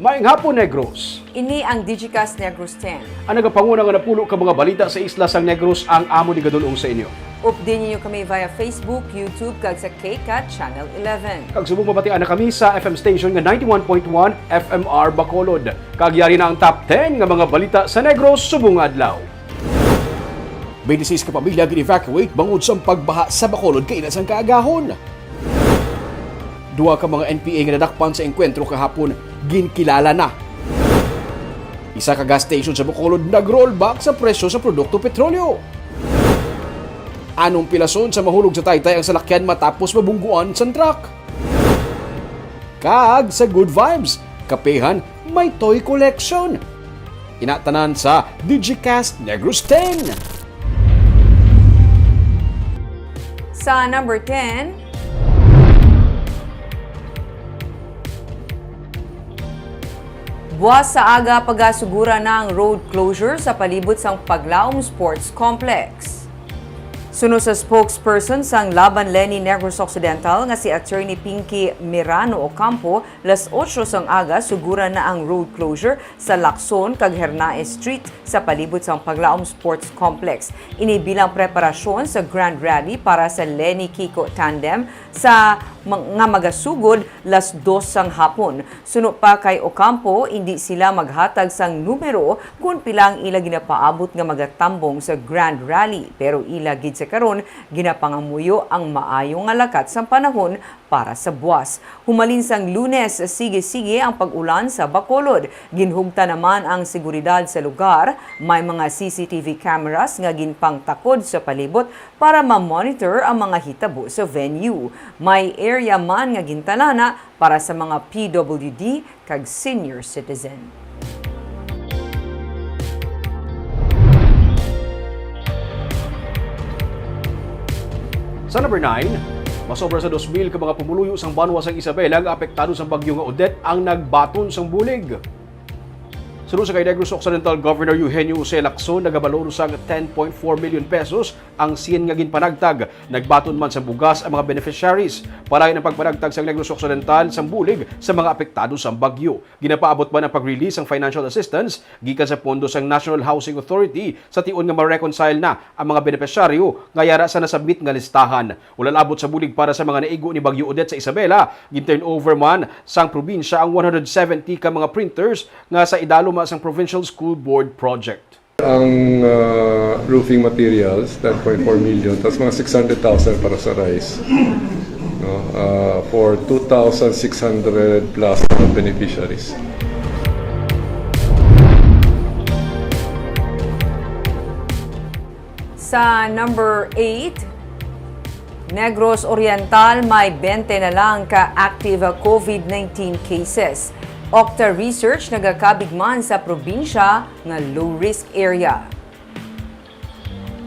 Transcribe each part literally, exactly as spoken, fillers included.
Maayong hapon, Negros. Ini ang Digicast Negros ten. Ang nagapanguna nga napulo ka mga balita sa isla sang Negros ang amo ni gadul-ong sa inyo. Updi ninyo kami via Facebook, YouTube, kag sa K cat Channel eleven. Kag subong mabatian na kami sa F M station nga ninety-one point one F M R Bacolod. Kag yari na ang top ten nga mga balita sa Negros subong nga adlaw. Twenty-six ka pamilya gin-evacuate bangod sa pagbaha sa Bacolod kaina sang kaagahon. Duha ka mga N P A nga nadakpan sa engkwentro kahapon ginkilala na. Isa ka gas station sa Bacolod nag-rollback sa presyo sa produkto petrolyo. Anong pilason sa mahulog sa taytay ang salakyan matapos mabungguan sang truck? Kag sa Good Vibes, kapehan may toy collection. Ina tanan sa Digicast Negros ten. Sa number ten, buas sa aga pagasugura na ang road closure sa palibot sang Paglaom Sports Complex. Suno sa spokesperson sang Laban Leni Negros Occidental nga si Attorney Pinky Mirano Ocampo, las otso sang aga sugura na ang road closure sa Lacson kag Hernaez Street sa palibot sang Paglaom Sports Complex. Ini bilang preparasyon sa Grand Rally para sa Leni Kiko Tandem sa ma-, nga magasugod las dos sang hapon. Suno pa kay Ocampo, indi sila maghatag sang numero kon pila ang ila ginapaabot nga magatambong sa Grand Rally, pero ila gid sa karon ginapangamuyo ang maayo nga lakat sang panahon para sa buas. Humalin sang Lunes, sige-sige ang pag-ulan sa Bacolod. Ginhugtan naman ang seguridad sa lugar. May mga C C T V cameras nga ginpangtakod sa palibot para ma-monitor ang mga hitabo sa venue. May area man nga gintalana para sa mga P W D kag senior citizen. Sa number nine, masobra sa dos mil ka mga pumuluyo sang banwa sang Isabela nga apektado sang bagyo nga Odette ang nagbaton sang bulig. Suno sa kay Negros Occidental Governor Eugenio Jose Lacson, nagabalor sang ten point four million pesos ang sien nga ginpanagtag. Nagbaton man sang bugas ang mga beneficiaries. Palain ang pagpanagtag sang Negros Occidental sang bulig sa mga apektado sang bagyo. Ginapaabot man ang pag-release sang financial assistance gikan sa pondo sang National Housing Authority sa tion nga ma-reconcile na ang mga benepisyaryo nga yara sa nasubmit nga listahan. Wala labot sa bulig para sa mga naigo ni Bagyo Odette sa Isabela, gin-turnover man sang probinsya ang one hundred seventy ka mga printers nga sa idalom sang Provincial School Board project. Ang, ah, roofing materials, ten point four million, tas mga six hundred thousand para sa rice. No? Ah, for two thousand six hundred plus na beneficiaries. Sa number eight, Negros Oriental, may bente na lang ka active COVID nineteen cases. Octa Research nagakabig man sa probinsya nga low-risk area.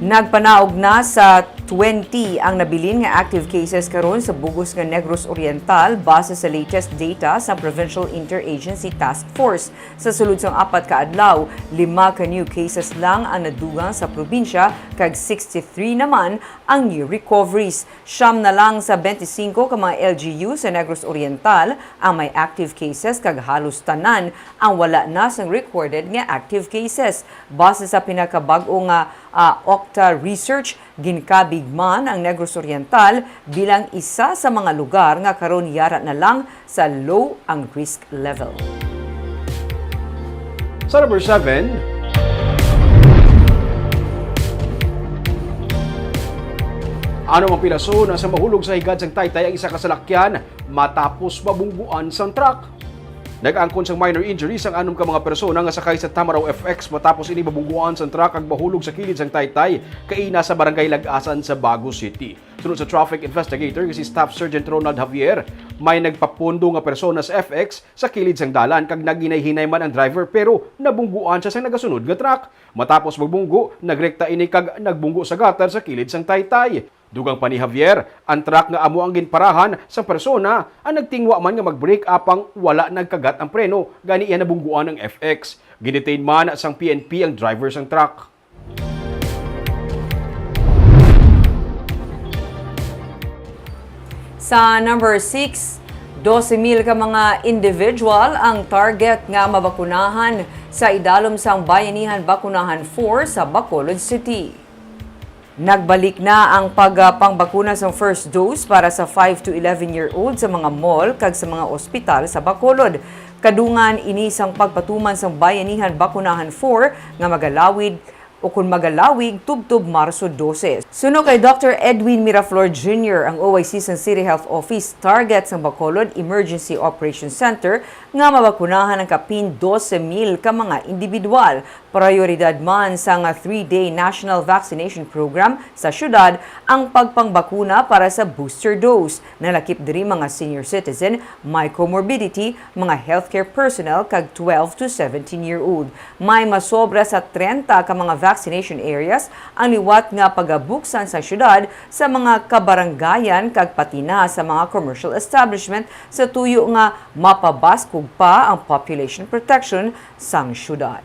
Nagpanaog na sa twenty ang nabilin nga active cases karon sa bug-os nga Negros Oriental, base sa latest data sa Provincial Interagency Task Force. Sa sulod sang apat ka adlaw, lima ka new cases lang ang nadugang sa probinsya, kag sixty-three naman ang new recoveries. Siyam na lang sa twenty-singko ka mga L G U sa Negros Oriental ang may active cases, kag halos tanan ang wala na sang recorded nga active cases. Base sa pinakabag-o nga, ah, Octa research, ginkabig man ang Negros Oriental bilang isa sa mga lugar nga karon yara na lang sa low ang risk level. Sa number seven, ano ang pilason sa mahulog sa higad sang taytay ang isa ka salakyan matapos mabungguan sang truck? Nag-angkon sang minor injuries ang anom ka mga persona nga sakay sa Tamaraw F X matapos ini mabungguan sang truck kag mahulog sa kilid sang taytay kaina sa Barangay Lag-asan sa Bago City. Suno sa traffic investigator nga si Staff Sergeant Ronald Javier, may nagpapundo nga persona sa F X sa kilid sang dalan kag naghinay-hinay man ang driver, pero nabungguan sia sang nagasunod nga truck. Matapos magbunggo, nagrekta ini kag nagbunggo sa gutter sa kilid sang taytay. Dugang pa ni Javier, ang truck nga amo ang ginparahan sang persona ang nagtingwa man nga mag-brake, apang wala nagkagat ang preno, gani iya nabungguan ang F X. Gin-detain man sang P N P ang driver sang truck. Sa number six, Dose mil ka mga individual ang target nga mabakunahan sa idalom sang Bayanihan Bakunahan four sa Bacolod City. Nagbalik na ang pagpangbakuna sang first dose para sa five to eleven year old sa mga mall kag sa mga ospital sa Bacolod. Kadungan ini sang pagpatuman sang Bayanihan Bakunahan four nga magalawig o kon magalawig tubtob Marso dose. Suno kay Doctor Edwin Miraflor Junior, ang O I C sang City Health Office, target sang Bacolod Emergency Operation Center nga mabakunahan ang kapin dose mil ka mga individual. Prayoridad man sang three-day national vaccination program sa syudad ang pagpangbakuna para sa booster dose. Nalakip diri mga senior citizen, may comorbidity, mga healthcare personnel, kag twelve to seventeen year old. May masobra sa trenta ka mga vaccination areas ang liwat nga pagabuksan sa syudad, sa mga kabarangayan, kag pati na sa mga commercial establishment sa tuyo nga mapabaskog pa ang population protection sang syudad.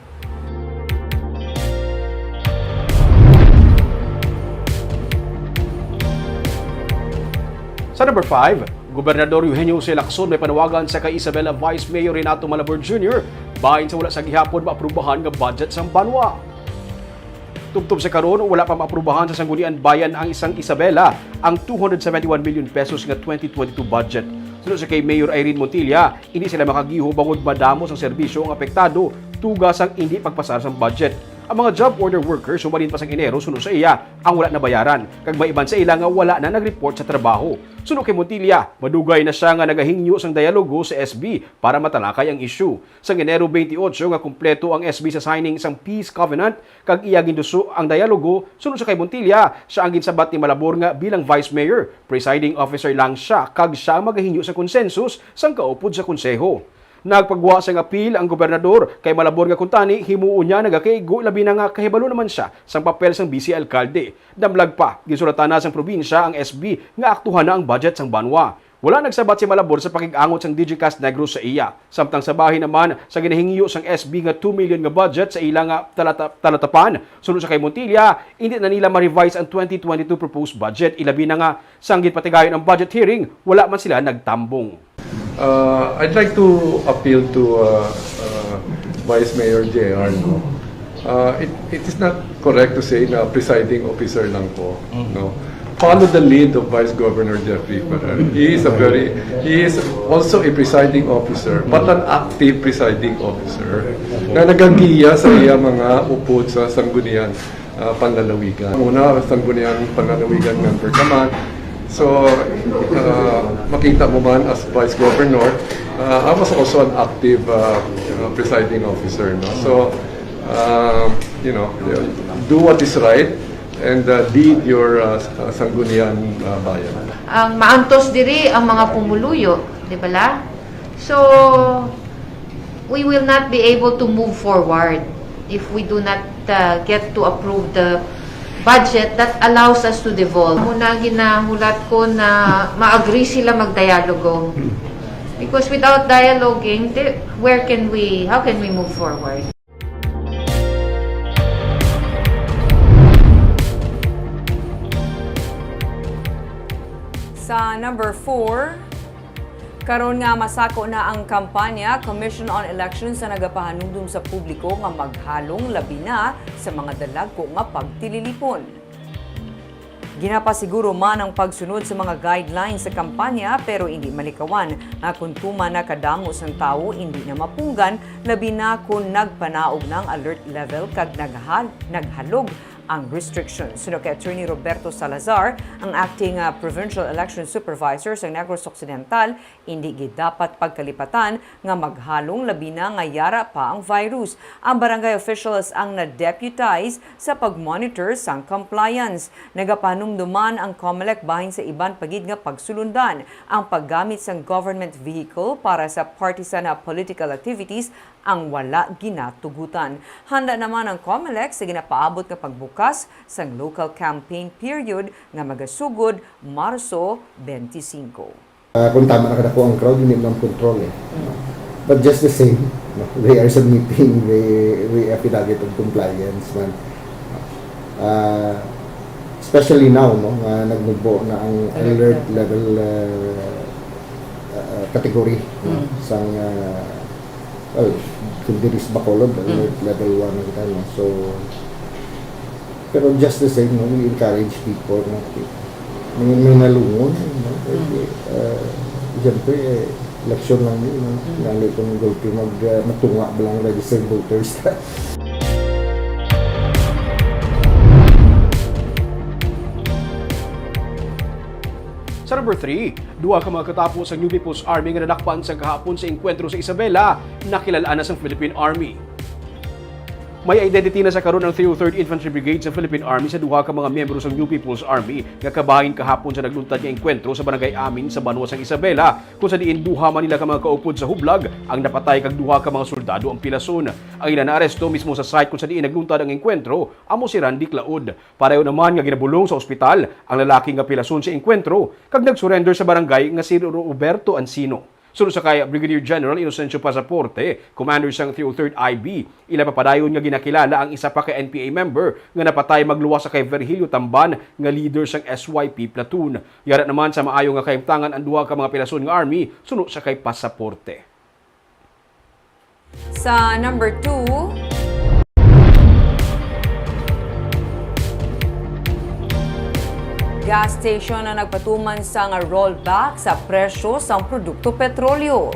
Sa number five, Gobernador Eugenio Jose Lacson may panawagan sa kay Isabela Vice Mayor Renato Malabor Junior bahin sa wala sa gihapon maaprubahan nga budget sang banwa. Tubtob sa karon, wala pa maaprubahan sa Sangguniang Bayan ang isang Isabela ang two hundred seventy-one million pesos nga twenty twenty-two budget. Suno sa kay Mayor Irene Montilla, hindi sila makagiho bangod madamo sang serbisyo ang apektado tuga sang hindi pagpasar sang budget. Ang mga job order workers, humalin pa sang Enero, suno sa iya, ang wala nabayaran, kag may iban sa ila nga wala na nag-report sa trabaho. Suno kay Montilla, madugay na siya nga nagahingyo sang dialogo sa S B para matalakay ang isyu. Sang Enero twenty-eight nga kumpleto ang S B sa signing sang Peace Covenant, kag iya ginduso ang dialogo, suno sa kay Montilla, siya ang ginsabat ni Malabor nga bilang Vice Mayor, presiding officer lang siya, kag siya ang magahingyo sa konsensus sang kaupod sa konseho. Nagpagwa sang apil ang gobernador kay Malabor nga kuntani himuon niya nagakaigo, labi na nga kahibalo naman siya sang papel sang bise alkalde. Damlag pa, ginsulatan na sang probinsya ang S B nga aktuhan na ang budget sang banwa. Wala nagsabat si Malabor sa pakig-angot sang Digicast Negros sa iya. Samtang sa bahin naman sa ginahingyo sang S B nga two million nga budget sa ila nga talata-, talatapan, suno sa kay Montilla, hindi na nila ma-revise ang twenty twenty-two proposed budget, ilabi na nga sang ginpatigayon ang budget hearing, wala man sila nagtambong. Uh, I'd like to appeal to, uh, uh, Vice Mayor J R, no? Uh, it, it is not correct to say na presiding officer lang ko, no? Follow the lead of Vice Governor Jeffrey Ferrer. He is a very, he is also a presiding officer, but an active presiding officer na nagagiya sa iya mga upod sa sanggunian, ah, panlalawigan. Una, sanggunian panlalawigan member ka man. So, ah, makita mo man as Vice Governor, ah, I was also an active, ah, ah, presiding officer, no? So, ah, you know, do what is right and, ah, lead your, ah, sanggunian, ah, bayan. Ang maantos diri ang mga pumuluyo, di bala? So, we will not be able to move forward if we do not, uh, get to approve the budget that allows us to devolve. Muna ginahulat ko na ma-agree sila magdialogo. Because without dialoguing, the, where can we, how can we move forward? Sa number four, karon nga masako na ang kampanya, Commission on Elections ang nagapahanumdom sa publiko nga maghalong labi na sa mga dalagko nga pagtililipon. Ginapasiguro man ang pagsunod sa mga guidelines sa kampanya, pero indi malikawan nga kon tuman na kadamo sang tawo, indi na mapunggan, labi na kon nagpanaog na ang alert level kag naghal-, naghalog ang restriction. Suno kay Attorney Roberto Salazar, ang acting, ah, provincial election supervisor sa Negros Occidental, indi gid dapat pagkalipatan nga maghalong, labi na nga yara pa ang virus. Ang barangay officials ang na-deputize sa pag-monitor sang compliance. Nagapahanumdom man ang Comelec bahin sa iban pa gid nga pagsulundan, ang paggamit sang government vehicle para sa partisan nga political activities ang wala ginatugutan. Handa naman ang Comelec sa ginapaabot nga pagbukas sang local campaign period nga magasugod Marso twenty-five. Ah, kung tama na kadako ang crowd, hindi man control eh. But just the same, no, we are submitting, we, we affidavit of compliance man. Ah, especially now, no, nga nagmubo na ang alert level, ah, ah, category, no? Mm. Sang, ah, well, kung diri sa Bacolod, Mm. level one na kita, no? So, pero just the same, no, we encourage people, no? May, may nalungon, no? Mm. Eh, ah, siyempre, eh, eleksyon lang yun, no? Mm. Lalo kung gulpi mag, ah, matunga ba lang registered voters. Sa number three, duha ka mga katapo sa New People's Army nga nadakpan sang kahapon sa engkwentro sa Isabela, nakilal-an na sang Philippine Army. May identity na sa karon ang three oh third Infantry Brigade sa Philippine Army sa duha ka mga miyembro sang New People's Army nga kabahin kahapon sa nagluntad nga engkwentro sa Barangay Amin sa banwa sang Isabela, kung sa diin duha man nila ka mga kaupod sa hublag ang napatay kag duha ka mga soldado ang pilason. Ang ila naaresto mismo sa site kung sa diin nagluntad ang engkwentro amo si Randy Claud. Pareho naman nga ginabulong sa ospital ang lalaki nga pilason sa engkwentro kag nag-surrender sa barangay nga si Roberto Encino. Suno sa kay Brigadier General Inocencio Pasaporte, Commander sang three oh third I B, ila papadayon nga ginakilala ang isa pa ka N P A member nga napatay magluwas sa kay Virgilio Tamban nga leader sang S Y P platoon. Yara naman sa maayo nga kahimtangan ang duha ka mga pilason nga army, suno sa kay Pasaporte. Sa number two, gas station ang nagpatuman sang rollback sa presyo sang produkto petrolyo.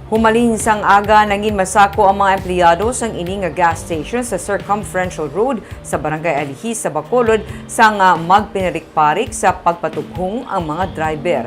Humalin sang aga, nangin masako ang mga empleyado sang ini nga gas station sa Circumferential Road sa Barangay Alihis sa Bacolod sang, ah, magpinarik-parik sa pagpatughong ang mga driver.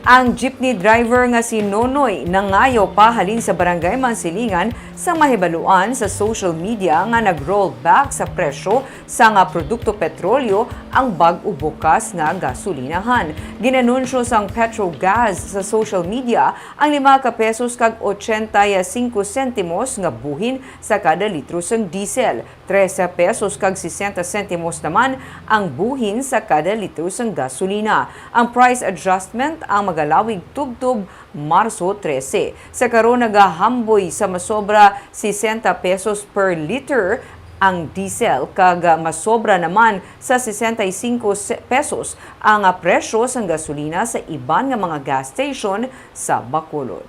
Ang jeepney driver nga si Nonoy nangayo pa halin sa Barangay Mansilingan sa mahibaluan sa social media nga nag-roll back sa presyo sang produkto petrolyo ang bag-o bukas nga gasolinahan. Ginanunsyo sang Petro Gas sa social media ang lima ka pesos kag ochenta y cinco sentimos nga buhin sa kada litro sang diesel. Trese pesos kag sesenta sentimos naman ang buhin sa kada litro sang gasolina. Ang price adjustment ang magalawig tubtob Marso trese. Sa karon, nagahamboy sa masobra sesenta pesos per liter ang diesel, kag masobra naman sa sesenta y cinco se-, pesos ang presyo sang gasolina sa iban nga mga gas station sa Bacolod.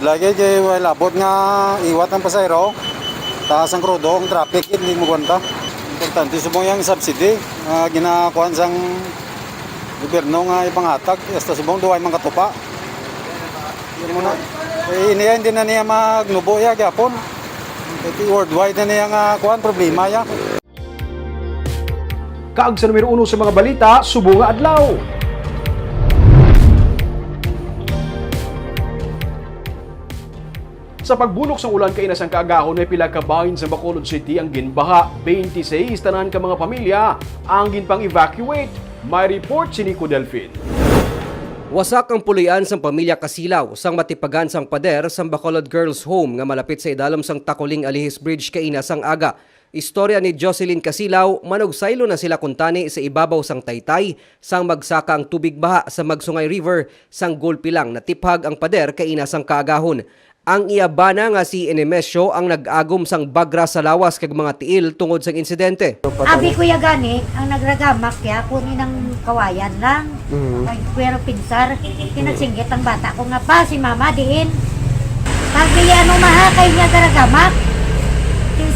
Lagi kay way labot nga iwat ang pasahero, taas ang krudo, ang traffic, hindi mo gwanta. Importante subong yang subsidy, ah, ginakuan sang gobyerno nga ipangatag, hasta subong duway man katupa. Yun mo na. Eh, iniya, hindi na niya magnubo ya gyapon. Kay worldwide na niya nga kuan, problema ya. Kag sa numero uno sa mga balita subong nga adlaw. Sa pagbunok sang ulan kaina sang kaagahon, may pila ka bahin sa Bacolod City ang ginbaha. Twenty-six tanan ka mga pamilya ang ginpang-evacuate. May report si Nico Delfin. Wasak ang puloy-an sang pamilya Kasilaw sang matipagan sang pader sang Bacolod Girls Home nga malapit sa idalom sang Tacoling Alihis Bridge kaina sang aga. Istorya ni Jocelyn Kasilaw, manugsaylon na sila kuntani sa ibabaw sang taytay sang magsaka ang tubig baha sa Magsungay River, sang gulpi lang natiphag ang pader kaina sang kaagahon. Ang iya bana nga si Enemesio ang nag-agom sang bagra sa lawas kag mga tiil tungod sang insidente. Abi ko ya gani, ang nagragamak ya, kunin ang kawayan lang. Mm. Ay, pero pinsar, pinagsinggit ang bata ko nga, "Pa, si mama diin?" Pag ano, maha, kay niya garagamak.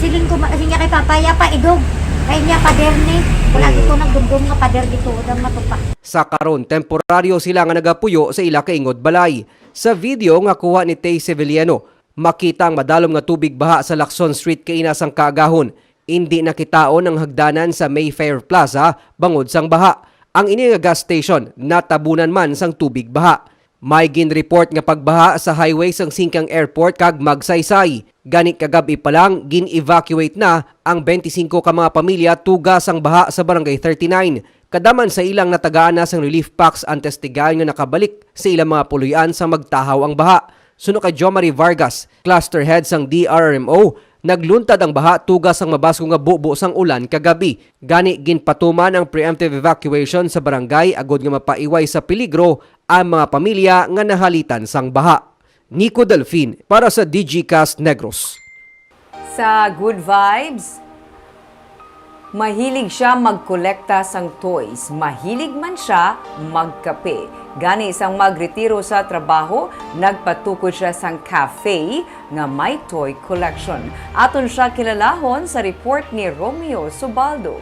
Siling ko, ma-, siling niya kay papa, "Ya pa, idog." Kay niya pader ni. Wala Mm. dito nagdumdum nga pader dito, ang matupa. Sa karon, temporaryo sila nga nagapuyo sa ila kaingod balay. Sa video nga kuha ni Tay Sevillano, makita ang madalom nga tubig baha sa Lacson Street kaina sang kaagahon. Indi nakitaon ang hagdanan sa Mayfair Plaza bangod sang baha. Ang ini nga gas station natabunan man sang tubig baha. May ginreport nga pagbaha sa highway sang Singkang Airport kag Magsaysay. Gani kagab-i pa lang, gin-evacuate na ang twenty-singko ka mga pamilya tuga sang baha sa Barangay thirty-nine. Kada man sa ilang natagaan na sang relief packs ang testigayon nga nakabalik sa ilang mga puloy-an sang magtahaw ang baha. Suno kay Jo Marie Vargas, cluster head sang D R R M O, nagluntad ang baha tuga sang mabaskog nga bubo sang ulan kagabi. Gani, ginpatuman ang preemptive evacuation sa barangay agod nga mapaiway sa peligro ang mga pamilya nga nahalitan sang baha. Nico Delfin para sa Digicast Negros. Sa Good Vibes, mahilig siya magkolekta sang toys. Mahilig man siya magkape. Gani, sang magretiro sa trabaho, nagpatukod siya sang cafe nga may toy collection. Aton siya kilalahon sa report ni Romeo Subaldo.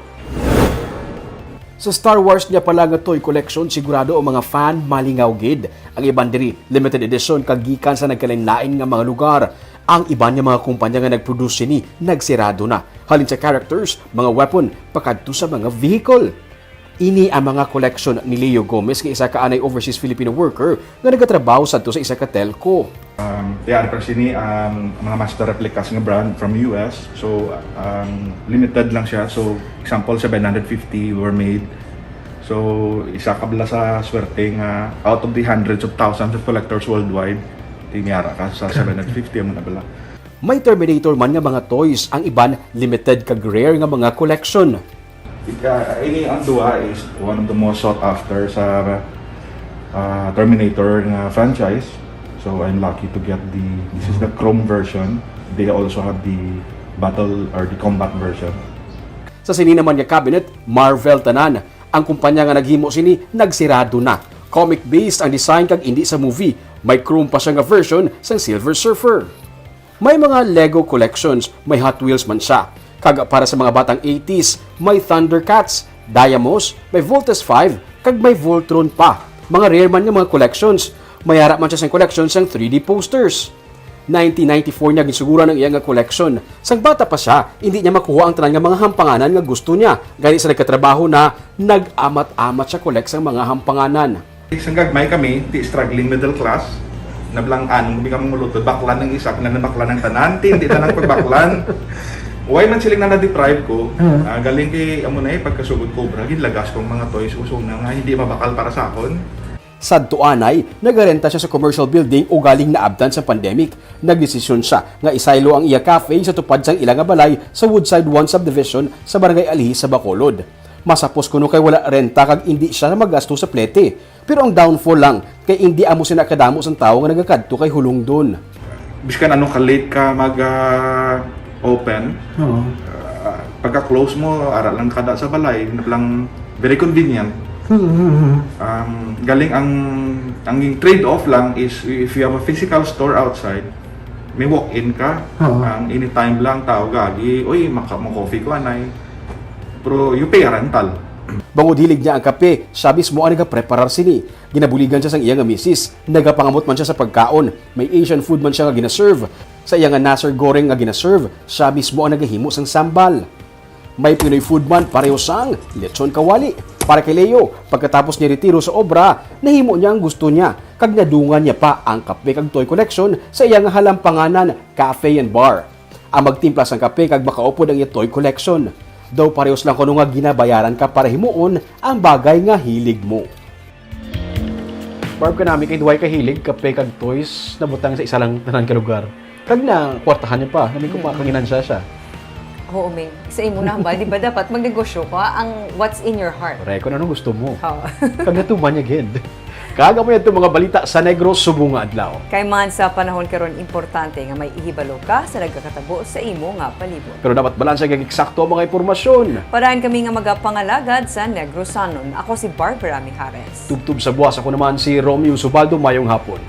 Sa Star Wars niya pala nga toy collection, sigurado ang mga fan malingaw gid. Ang iban diri, limited edition kag gikan sa nagkalainlain nga mga lugar. Ang iban nga mga kumpanya nga nag-produce sini nagsirado na, halin sa characters, mga weapon, pakadto sa mga vehicle. Ini ang mga koleksyon ni Leo Gomez, nga isa ka anay overseas Filipino worker nga nagatrabaho sadto sa isa ka telco. Um, T R Press ini ang mga master replicas nga brand from U S. So, um, limited lang siya. So, example, seven hundred fifty were made. So, isa ka bala sa swerte nga out of the hundreds of thousands of collectors worldwide, tinyara ka sa seven hundred fifty, amo na bala. May Terminator man nga mga toys, ang iban limited kag rare nga mga koleksyon. Ika, ini ang duha is one of the most sought after sa, ah, Terminator nga franchise. So I'm lucky to get the, this is the chrome version. They also have the battle or the combat version. Sa sini naman nga cabinet, Marvel tanan. Ang kumpanya nga naghimo sini nagsirado na. Comic-based ang design kag indi sa movie. May chrome pa siya nga version sang Silver Surfer. May mga Lego collections, may Hot Wheels man siya. Kag para sa mga batang eighties, may Thundercats, Diamos, may Voltes five, kag may Voltron pa. Mga rare man nga mga collections. May ara man siya sang collection sang three D posters. Nineteen ninety-four niya ginsuguran ang iya nga collection. Sang bata pa siya, hindi niya makuha ang tanan nga mga hampanganan nga gusto niya. Gani sa nagkatrabaho na, nag-amat-amat siya collect sang mga hampanganan. Sang gagmay kami, ti struggling middle class, nablang-anon kami ka mangulutod, baklan ang isa, kinahanglan baklan ang tanan, ti hindi tanan pagbaklan. Why man siling na na-deprive ko? Ah, galing kay amo na eh, pagkasugod Cobra, ginlagas kong mga toys, uso na nga, hindi mabakal para sa akon. Sadto anay, nagarenta siya sa commercial building ugaling naabtan sa pandemic. Nagdesisyon siya nga isaylo ang iya cafe sa tupad sang ila nga balay sa Woodside One Subdivision sa Barangay Alihis sa Bacolod. Masapos kuno kay wala renta kag indi siya magasto sa plete. Pero ang downfall lang kay indi amo sina kadamo sang tawo nga nagakadto kay Hulongdon. Biskan ano ka late ka mag, ah, open, Oo. ah, pagka-close mo, ara lang kada sa balay, na lang very convenient. Mm, mm, mm. Um, galing ang, ang trade-off lang is if you have a physical store outside, may walk-in ka. Oo. Ang anytime lang, tao gagi, "Uy, maka-, mo coffee ko, anay." Pero you pay a rental. Bangod hilig niya ang kape, siya mismo ang nagapreparar sini. Ginabuligan siya sang iya nga misis. Nagapangamot man siya sa pagkaon. May Asian food man siya nga ginaserve. Sa iya nga nasi goreng nga ginaserve, siya mismo ang nagahimo sang sambal. May Pinoy food man, pareho sang lechon kawali. Para kay Leo, pagkatapos niya retiro sa obra, nahimo niya ang gusto niya, kag nadungan niya pa ang kape kag toy collection sa iya nga halampanganan, cafe and bar. Ang magtimpla sang kape kag makaupod ang iya toy collection. Daw parehos lang kuno nga ginabayaran ka para himuon ang bagay nga hilig mo. Barb, kanami kay duway ka hilig, kape kag toys, nabutang sa isa lang tanan ka lugar. Kag na kwartahan niya pa, na may Mm. kumakanginansya siya. Oo, May. Sa imo na hambal, di ba dapat magnegosyo ka ang what's in your heart? Correct, kung anong gusto mo. Oo. Kag natuman niya gid. Kag amo yadto mga balita sa Negros subong nga adlaw. Kay man sa panahon karon, importante nga may ihibalo ka sa nagakatabo sa imo nga palibot. Pero dapat balanse kag eksakto ang mga impormasyon. Parahan kami nga magapangalagad sa Negrosanon. Ako si Barbara Mijares. Tubtob sa buwas, ako naman si Romeo Subaldo. Mayong hapon.